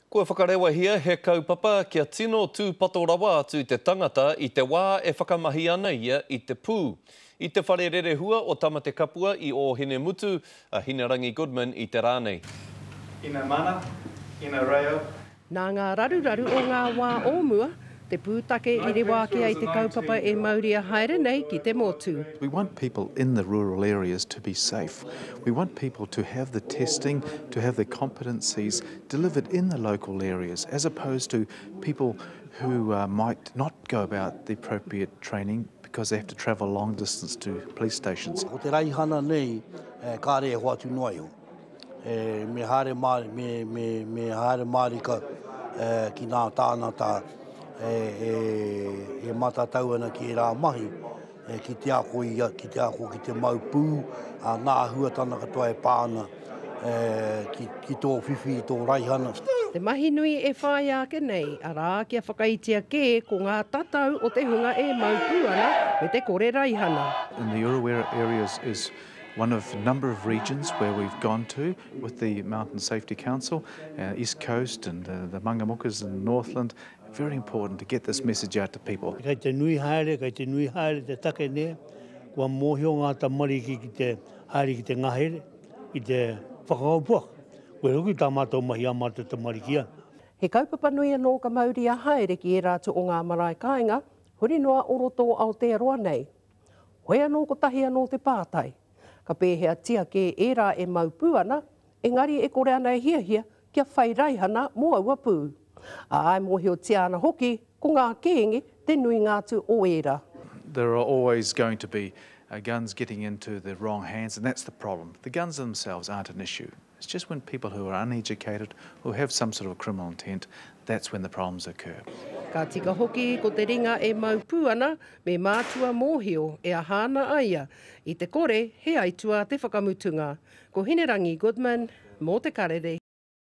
Kua whakarewahia he kaupapa kia tino tūpato rawa atu te tangata i te wā e whakamahi ana ia i te pū. I te whare rerehua o Tamatekapua i Ōhinemutu, a Hinerangi Goodman i te rā nei. Ina mana, ina reo. Nā ngā raruraru o ngā wā o mua, te pūtake i rewa ake ai te kaupapa e mauria haere nei ki te motu. We want people in the rural areas to be safe. We want people to have the testing, to have the competencies delivered in the local areas as opposed to people who uh, might not go about the appropriate training because they have to travel long distance to police stations. Ko te raihana nei, eh, kāre e hoatu noa iho. E, me haere māri, me, me, me haere mārika e, ki nā tānata e, e, e matatau ana ki ērā mahi, e, ki te ako ia, ki te ako ki te mau pū, a, nā āhuatana katoa e pā ana e, ki, ki tō whiwhi i tō raihana. Te mahi nui e whāia ake nei, arā, kia whakaitia kē ko ngā tatau o te hunga e mau pū ana me te kore raihana. In the Urewera areas is one of a number of regions where we've gone to with the Mountain Safety Council, uh, East Coast and uh, the Mangamukas and Northland. Very important to get this message out to people. Kei te nui haere, kei te nui haere te take nei, kua mōhio ngā tamariki ki te haere ki te ngahere, ki te whakangau puaka. Koe hoki tā mātou mahi ā mātou tamariki ana. He kaupapa nui anō ka mauria haere ki ērā atu o ngā marae kāinga, huri noa o roto o Aotearoa nei. Hoi anō kotahi anō te pātai, ka pēheatia kē ērā e mau pū ana, engari e kore ana e hiahia kia whai raihana mō aua pū? Ā, e mōhiotia ana hoki ko ngā kēnge te nuinga atu o ērā. There are always going to be guns getting into the wrong hands and that's the problem. The guns themselves aren't an issue. It's just when people who are uneducated or have some sort of criminal intent, that's when the problems occur. Ka tika hoki ko te ringa e mau pū ana, me mātua mōhio e aha ana a ia, i te kore he aituā te whakamutunga. Ko Hinerangi Goodman, mō Te Karere.